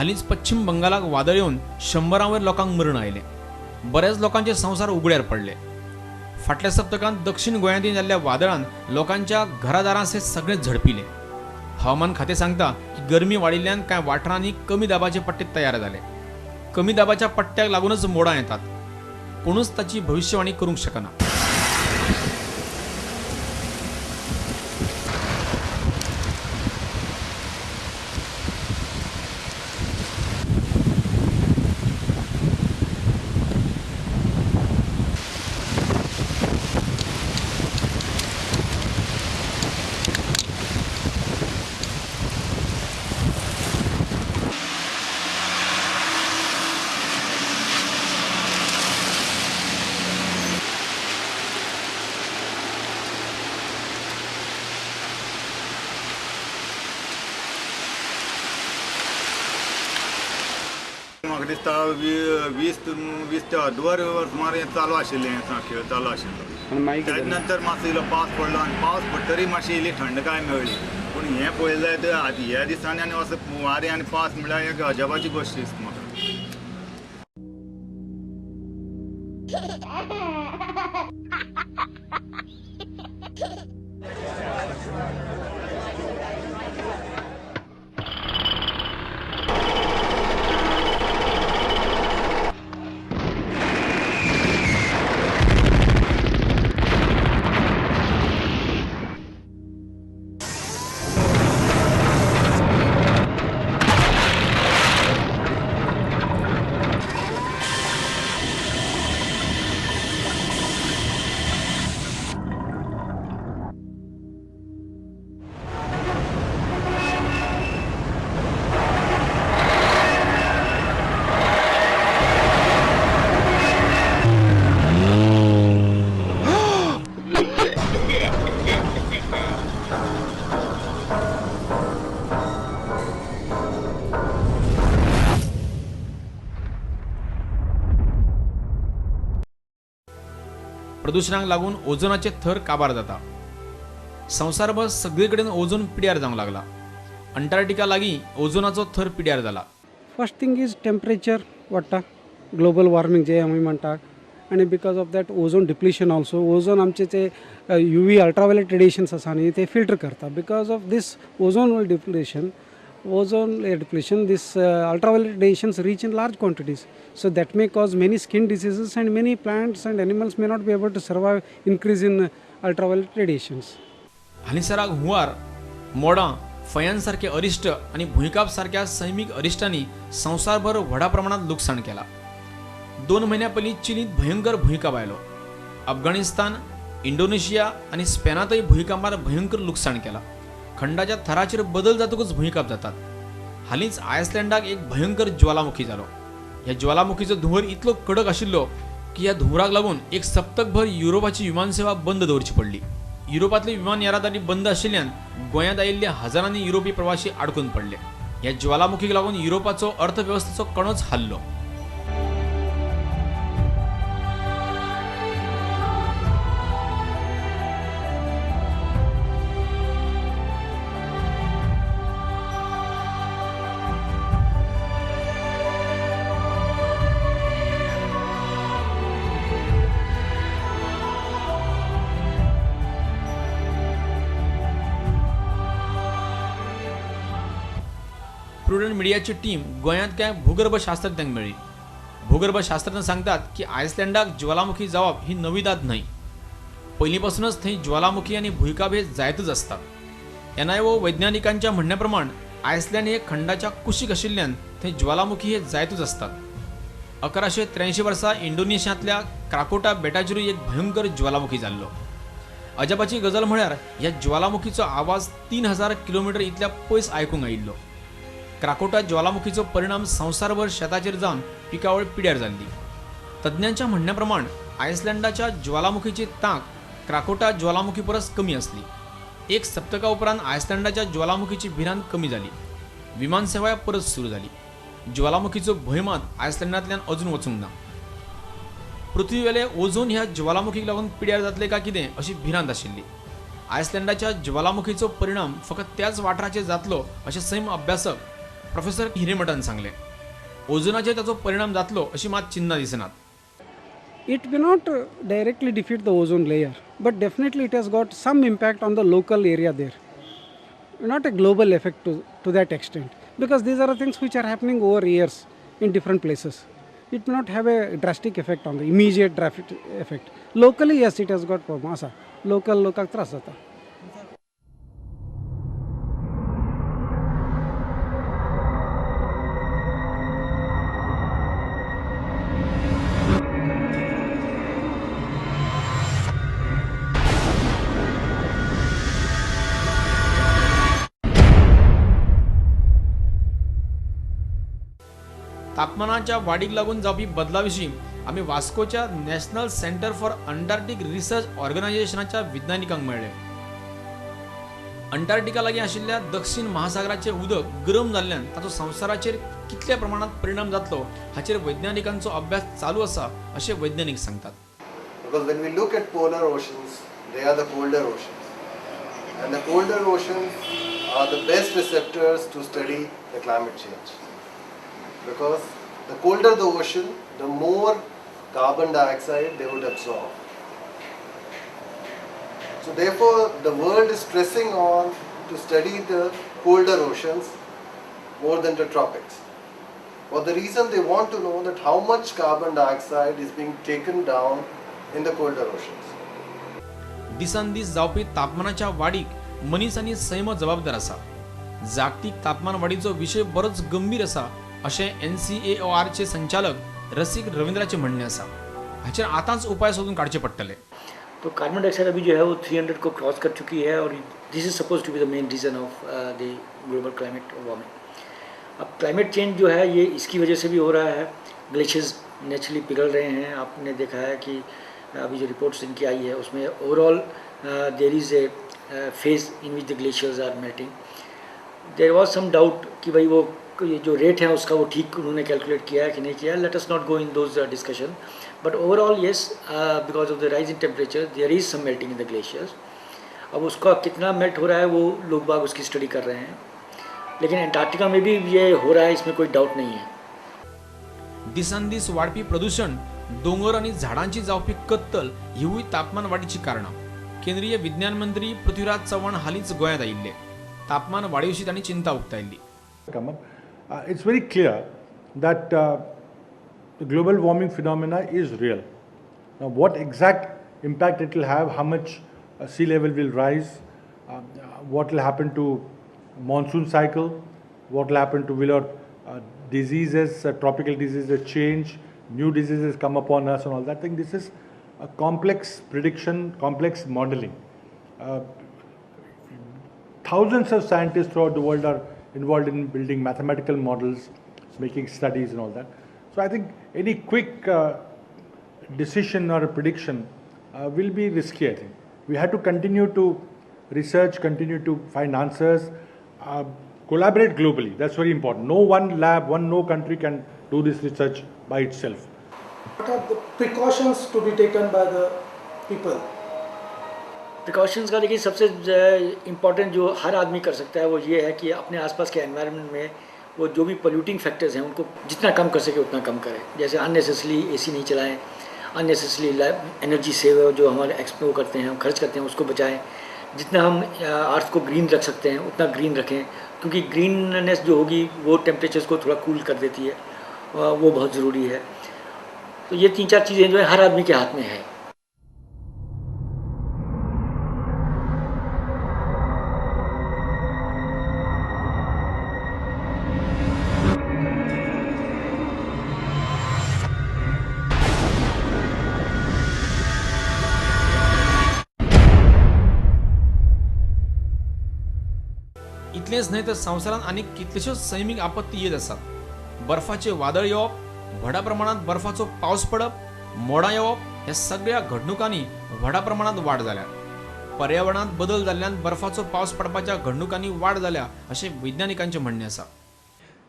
हालींच पश्चिम बंगालाक वादळ येवन 100 वयर लोकांक मरण आयलें. बऱ्याच लोकांचे संवसार उगड्यार पडले. फाटल्या सप्तकांत दक्षिण गोंयांत जाल्ल्या वादळान लोकांच्या घरादारां सयत सगळें झडपिलें. हवामान खातें सांगता की गरमी वाडिल्ल्यान कांय वाठारांनी कमी दाबाचे पट्टे तयार जाले. कमी दाबाच्या पट्ट्याक लागूनच मोडां येतात. कोणूच ताची भविश्यवाणी करूंक शकना. म्हाका दिसता 20 ते अर्दवर सुमार हें चालू आशिल्लें, खेळ चालू आशिल्लो. ताजे नंतर मातसो इल्लो पावस पडलो आनी पावस पडटरी मातशी इल्ली थंडकाय मेळ्ळी. पूण हें पळयलें जाल्यार ह्या दिसांनी आनी असो वारें आनी पावस म्हणल्यार एक अजापाची गोश्ट दिसता म्हाका. प्रदुशणाक लागून ओझोनाचे थर काबार जाता. संवसारभर सगळे कडेन ओझोन पिड्यार जावंक लागला. अंटार्क्टिका लागीं ओझोनाचो थर पिड्यार जाला. फर्स्ट थिंग is temperature वाडटा, ग्लोबल वॉर्मिंग जे आमी म्हणटात, आनी because of that ozone depletion also. Ozone आमचे ते युवी अल्ट्रावायलेट रेडिएशन्स आसा न्ही ते फिल्टर करता. Because of this ozone depletion, this ultraviolet radiations reach in large quantities, so that may cause many skin diseases and many plants and animals may not be able to survive increase in ultraviolet radiations. हालींसराक हुंवार, मोडां, फयांसारखे अरिश्ट आनी भुंयकांप सारक्या सैमीक अरिश्टांनी संवसारभर व्हडा प्रमाणांत लुकसाण केलां. 2 म्हयन्यां पयलीं चिलींत भयंकर भुंयकांप आयलो. अफगाणिस्तान, इंडोनेशिया आनी स्पेनांतय भुंयकांपान भयंकर लुकसाण केलां. खंडाच्या थराचेर बदल जातकूच भुंयकांप जातात. हालींच आयसलँडाक एक भयंकर ज्वालामुखी जालो. ह्या ज्वालामुखीचो धुंवर इतलो कडक आशिल्लो की ह्या धुंवराक लागून एक सप्तकभर युरोपाची विमानसेवा बंद दवरची पडली. युरोपांतली विमान येरादारी बंद आशिल्ल्यान गोंयांत आयिल्ले हजारांनी युरोपी प्रवासी आडकून पडले. ह्या ज्वालामुखीक लागून युरोपाचो अर्थवेवस्थेचो कणोच हाल्लो. प्रुडंट मिडियाची टीम गोंयांत कांय भूगर्भशास्त्रज्ञांक मेळ्ळी. भूगर्भशास्त्रज्ञ सांगतात की आयसलँडाक ज्वालामुखी जावप ही नविदाद न्हय. पयलींपासूनच थंय ज्वालामुखी आनी भुंयकांप हे जायतच आसतात. एनआयओ वैज्ञानिकांच्या म्हणण्या प्रमाण आयसलँड हे खंडाच्या कुशीक आशिल्ल्यान थंय ज्वालामुखी हे जायतच आसतात. 1183 वर्सा इंडोनेशियांतल्या क्राकोटा बेटाचेरूय एक भयंकर ज्वालामुखी जाल्लो. अजापाची गजाल म्हळ्यार ह्या ज्वालामुखीचो आवाज 3000 किलोमिटर इतल्या पयस आयकूंक आयिल्लो. क्राकोटा ज्वालामुखीचो परिणाम संवसारभर शेताचेर जावन पिकावळ पिड्यार जाल्ली. तज्ञांच्या म्हणण्या प्रमाण आयसलँडाच्या ज्वालामुखीची तांक क्राकोटा ज्वालामुखी परस कमी आसली. एक सप्तका उपरांत आयसलँडाच्या ज्वालामुखीची भिरांत कमी जाली. विमानसेवा परत सुरू जाली. ज्वालामुखीचो भंय मात आयसलँडांतल्यान अजून वचूंक ना. पृथ्वीवेले ओझोन ह्या ज्वालामुखीक लागून पिड्यार जातले काय कितें अशी भिरांत आशिल्ली. आयसलँडाच्या ज्वालामुखीचो परिणाम फकत त्याच वाठाराचेर जातलो अशें सैम अभ्यासक प्रोफेसर हिरेमठान सांगलें. ओझोनाचेर ताचो परिणाम जातलो अशी मात चिन्नां दिसनात. It may not directly defeat the ozone layer, but definitely it has got some impact on the local area there. Not a global effect to that extent, because these are the things which are happening over years in different places. It may not have a drastic effect on the immediate drastic effect. Locally, yes, it has got problem. Asa, local लोकांक त्रास जाता. तापमानाच्या वाडीक लागून जावपी बदला विशीं आमी वास्कोच्या national centre for Antarctic research ऑर्गनायझेशनाच्या विज्ञानिकांक मेळ्ळे. अंटार्क्टिका लागीं आशिल्ल्या दक्षिण महासागराचें उदक गरम जाल्ल्यान ताचो संवसाराचेर कितल्या प्रमाणांत परिणाम जातलो हाचेर वैज्ञानिकांचो अभ्यास चालू आसा अशें वैज्ञानीक सांगतात. Because when we look at polar oceans, they are the colder oceans. And the colder oceans are the best receptors to study the climate change. Because the colder the ocean, the more carbon dioxide they would absorb. So therefore, the world is stressing on to study the colder oceans more than the tropics. For the reason they want to know that how much carbon dioxide is being taken down in the colder oceans. दिसान दीस जावपी तापमानाच्या वाडीक मनीस आनी सैम जबाबदार आसा. जागतीक तापमान वाडीचो विशय बरोच गंभीर आसा अशें NCAOR चे संचालक रसिक रविंद्राचें म्हणणें आसा. हाचेर आतांच उपाय सोदून काडचे पडटले. तो कार्बन डाइऑक्साइड अभी जो है वो 300 को क्रॉस कर चुकी है और this is suppose to be the main reason of the global climate warming. अब क्लाइमेट चेंज जो है ये इसकी वजह से भी हो रहा है. ग्लेशियर्स नेचुरली पिघल रहे हैं. आपने देखा है कि अभी जो रिपोर्ट्स इनकी आई है उसमें overall there is a phase in which the glaciers are melting. There was some doubt कि भाई वो ये जो रेट है उसका वो ठीक उन्होंने कैलकुलेट किया है कि नहीं किया. Let us not go in those discussion, but overall yes, because of the rise in temperature there is some melting in the glaciers. अब उसका कितना मेल्ट हो रहा है वो लोग बाग उसकी स्टडी कर रहे हैं, लेकिन एंटार्क्टिका में भी ये हो रहा है, इसमें कोई डाउट नहीं है. दिसान दीस वाडपी प्रदूषण, दोंगर आनी झाडांची जावपी कत्तल हिवूय तापमान वाडीची कारणां. केंद्रीय विज्ञान मंत्री पृथ्वीराज चव्हाण हालींच गोंयांत आयिल्ले. तापमान वाडी विशीं तांणी चिंता उक्तायल्ली. It's very clear that the global warming phenomena is real. Now, what exact impact it will have, how much sea level will rise, what will happen to monsoon cycle, what will happen to will our diseases, tropical diseases change, new diseases come upon us and all that. I think this is a complex prediction, complex modeling. Thousands of scientists throughout the world are involved in building mathematical models, making studies and all that. So I think any quick decision or a prediction will be risky, I think. We have to continue to research, continue to find answers, collaborate globally. That's very important. No one lab, no country can do this research by itself. What are the precautions to be taken by the people? Precautions का देखिए सबसे important जो हर आदमी कर सकता है वो ये है कि अपने आसपास के एनवायरनमेंट में वो जो भी पोल्यूटिंग फैक्टर्स हैं उनको जितना कम कर सके उतना कम करें. जैसे अननेसेसरी एसी नहीं चलाएं, अननेसेसरी एनर्जी सेव जो हमारे एक्सपो करते हैं, हम खर्च करते हैं, उसको बचाएं. जितना हम अर्थ को ग्रीन रख सकते हैं उतना ग्रीन रखें, क्योंकि ग्रीननेस जो होगी वो टेम्परेचर्स को थोड़ा कूल कर देती है, वो बहुत ज़रूरी है. तो ये 3-4 चीज़ें जो है हर आदमी के हाथ में है. इतलेंच न्हय तर संवसारांत आनीक कितल्योश्योच सैमीक आपत्ती येत आसात. बर्फाचें वादळ येवप, व्हडा प्रमाणांत बर्फाचो पावस पडप, मोडां येवप ह्या सगळ्या घडणुकांनी व्हडा प्रमाणांत वाड जाल्या. पर्यावरणांत बदल जाल्ल्यान बर्फाचो पावस पडपाच्या घडणुकांनी वाड जाल्या अशें वैज्ञानिकांचें म्हणणें आसा.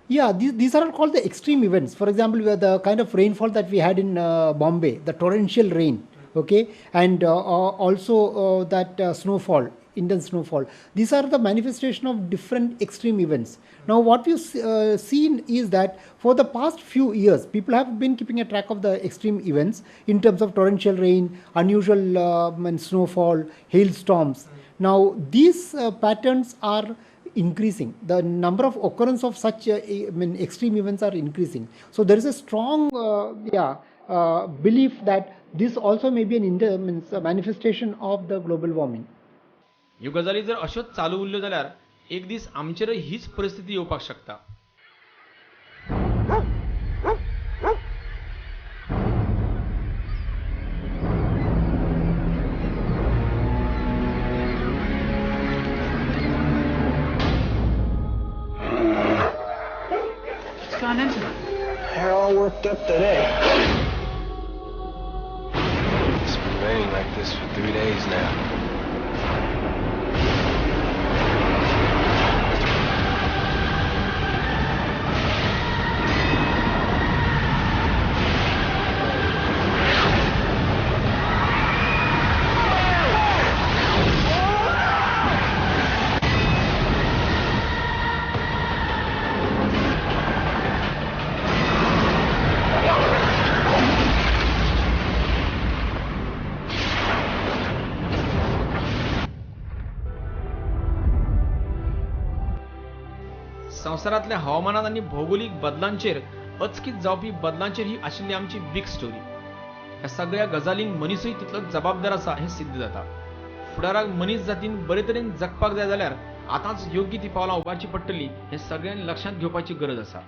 Yeah, these are all called the extreme events. For example, the kind of rainfall that we had in Bombay, the torrential rain, okay, and also that snowfall. intense snowfall. These are the manifestation of different extreme events. Now, what we've seen is that for the past few years, people have been keeping a track of the extreme events in terms of torrential rain, unusual and snowfall, hailstorms. Now, these patterns are increasing. The number of occurrence of such extreme events are increasing. So there is a strong belief that this also may be an manifestation of the global warming. ह्यो गजाली जर अश्योच चालू उरल्यो जाल्यार एक दीस आमचेरय हीच परिस्थिती येवपाक शकता. What's gone into them? They're all worked up today. It's been raining like this for 3 days now. संवसारांतल्या हवामानात आनी भौगोलीक बदलांचेर अचकीत जावपी बदलांचेर ही आशिल्ली आमची बीग स्टोरी. ह्या सगळ्या गजालींक मनीसूय तितलोच जबाबदार आसा हें सिद्ध जाता. फुडाराक मनीस जातीन बरे तरेन जगपाक जाय जाल्यार आतांच योग्य ती पावलां उबारची पडटली हें सगळ्यांनी लक्षांत घेवपाची गरज आसा.